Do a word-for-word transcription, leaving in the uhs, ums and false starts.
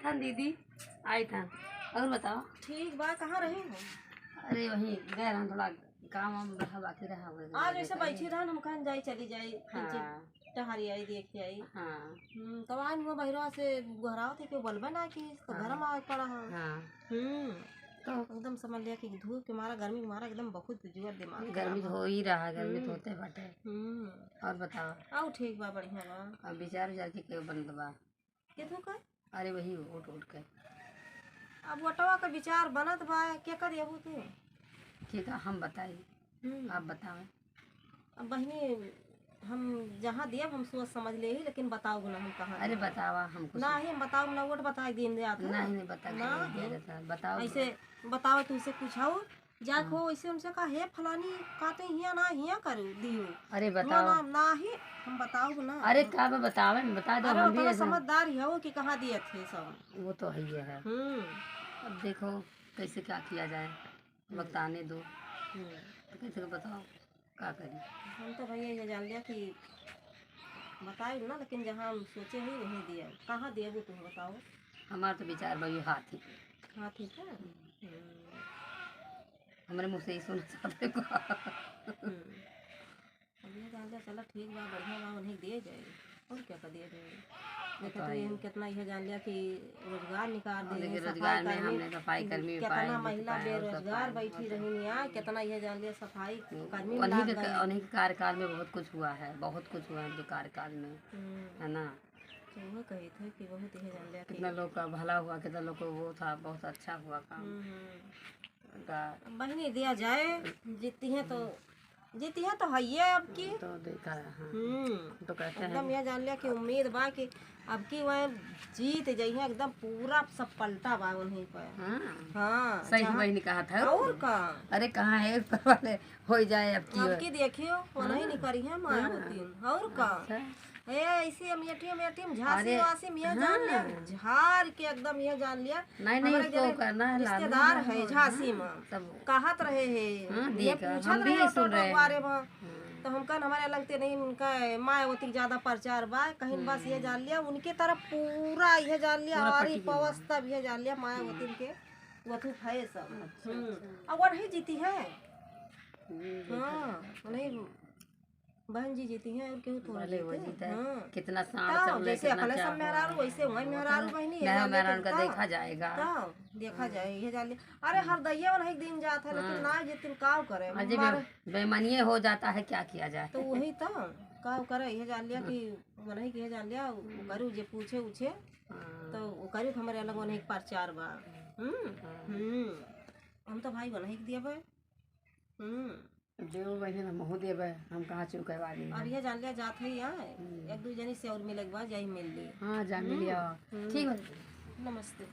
हाँ दीदी, आई था। और बताओ? ठीक बा, कहाँ रही हो? अरे वही गए रहन, थोड़ा काम वाम रहा, बाकी रहा, वही आज वही ऐसे बताइए। बैठी रहन, हम कहन जाई, चली जाई, हाँ। टहरी आई, देख आई। हाँ। हम्म, तब आज वो बहिरवा से गोहरावत है कि बोलबे ना कि तो घर में हाँ। आवे पड़ा है। हाँ। हम्म। तो एकदम समझ लिया कि धूप के मारा, गर्मी के मारा एकदम बहुत जोर दिमाग गर्मी खराब तो है। हो ही रहा है, गर्मी तो हम्म। होते बाटे। हम्म। और बताओ? आओ, ठीक बा, बढ़िया बा। अब विचार विचार के केहू बनत बा? केथू का? अरे वही वोट वोट के। अब वोटवा का विचार बनत बा, के कर देबू तू? के का हम बताई? हम्म। आप बतावें। अब बहिनी, हम जहाँ देब हम सोच समझ ले ही, लेकिन बताओ ना हम कहाँ अरे देब। बतावा, हम कुछ ना ही हम बताओ ना, वोट बताई दिन दे आत है। नहीं, नहीं बता ना, के दिया जाता है। बताओ। ऐसे बताओ, तुमसे कुछ हो जाके हाँ। हो, ऐसे उनसे कहा, "हे फलानी, का तो हियाँ ना, हियाँ कर दियो।" अरे हियाँ बताओ। ना, ना ही हम बताओ ना। अरे का मैं बतावे, मैं बता दो, अरे हम भी उतना ऐसा समझदार ही हो कि कहाँ दिए थे सब। वो तो है ही है। हम्म। अब देखो कैसे क्या किया जाए, हम्म। बताने दो। हम्म। तो कैसे बताओ, का करी? हम तो भैया ये जान लिया कि बताए ना, लेकिन जहाँ हम सोचे ही वहीं दिया। कहाँ दिया वो तुम बताओ? हमार तो विचार बा ये हाथी पे। हाथी पे? हम्म। हम्म। हमरे मुँह से ही सुना चाहते को। हम्म। अब ये जान लिया, चला ठीक बा, बढ़िया बा, उन्हें दे जाए। और क्या कर दिया जाए? देखा तो बताइए। ये हम कितना ये जान लिया कि रोजगार निकाल और दिए, लेकिन सफाई रोजगार में कर्मी, हमने सफाई कर्मी कितना पाए, महिला पाए, और सब बेरोजगार पाए, बैठी और रही यहाँ, कितना ये जान लिया सफाई वो कर्मी उन्हीं लाग के, गए। उन्हीं के कार्यकाल में बहुत कुछ हुआ है, बहुत कुछ हुआ है उनके कार्यकाल में, हम्म। है ना? तो वो कही थे कि बहुत ये जान लिया कि कितना लोग का भला हुआ, कितना लोग को वो था, बहुत अच्छा हुआ काम। हम्म, हम्म। का बहिनी दिया जाए, जीती हैं तो, जीती हैं तो हइये अब की। तो देखा है, हाँ। हम्म। तो कहते एकदम हैं। ये जान लिया कि उम्मीद बा कि अब की वह जीत जइहे, एकदम पूरा सब पलटा बा उन्हीं पर। हाँ। हाँ, सही जहाँ बहिनी कहा था। और का? अरे कहाँ है ऊपर वाले, हो जाए अब की अब वह। की देखियो, वो नहीं हाँ। निकरी है माया हाँ। होती। और का? अच्छा। ए, ऐसी अमेठी, अमेठी में झांसी अरे, वासी में ये जान लिया, हाँ। झार के एकदम ये जान लिया। नहीं, नहीं, हमरे उसको जरे करना है, लालू रिश्तेदार है, है, झांसी हाँ, में। तब कहत रहे है, हाँ, ये देखा, पूछत हम भी रहे ये सुन ऑटो रहे के बारे हैं। में। हाँ। तो हम कहन हमारे लगते नहीं, उनका मायावती के ज्यादा प्रचार बा, कहीं बस ये हम्म। जान लिया, उनके तरफ पूरा ये जान लिया, पूरा हमारी पट्टी के पवस बा। तब ये जान लिया, मायावती हम्म। के वथु भये सब। अच्छा, हम्म। अच्छा। और वही जीती है। हम्म, देखा हाँ, जाए। उन्हीं बहन जी जीती हैं और केहू थोड़ा भले वो जीते। जीते। हाँ। कितना साँड़ तब सब ले, जैसे कितना अपने सब चाह मेहरारू, हुआ। वैसे वहीं वो मेहरारू तो बहनी है, नया जान लेते मेहरान का तब। देखा जाएगा। तब देखा हाँ। जाए, ये जान ले। अरे, हम्म। हर दैया वही दिन जात है, लेकिन हाँ। ना जीतिन काव करे। और जब मारे बेईमानिये हो जाता है, क्या किया जाए? तो वही तो, काव करे, ये जान लिया हाँ। कि मनही के ये जान लिया, वो हम्म। करू जे पूछे उछे, हाँ। तो वो करू तो हमारे अलग मनही के प्रचार बा। हम्म? हाँ। हम्म। हम तो भाई बनही के दिया बा। हम्म। देव बहिन, हमहू देबे, हम कहाँ चूके वाली अब हैं। ये जान लिया जात है यहाँ, हम्म। एक दू जनी से और मिले के बाद जाई मिल ली। हाँ, जा मिल हम्म, लिया। हम्म। ठीक बा। नमस्ते।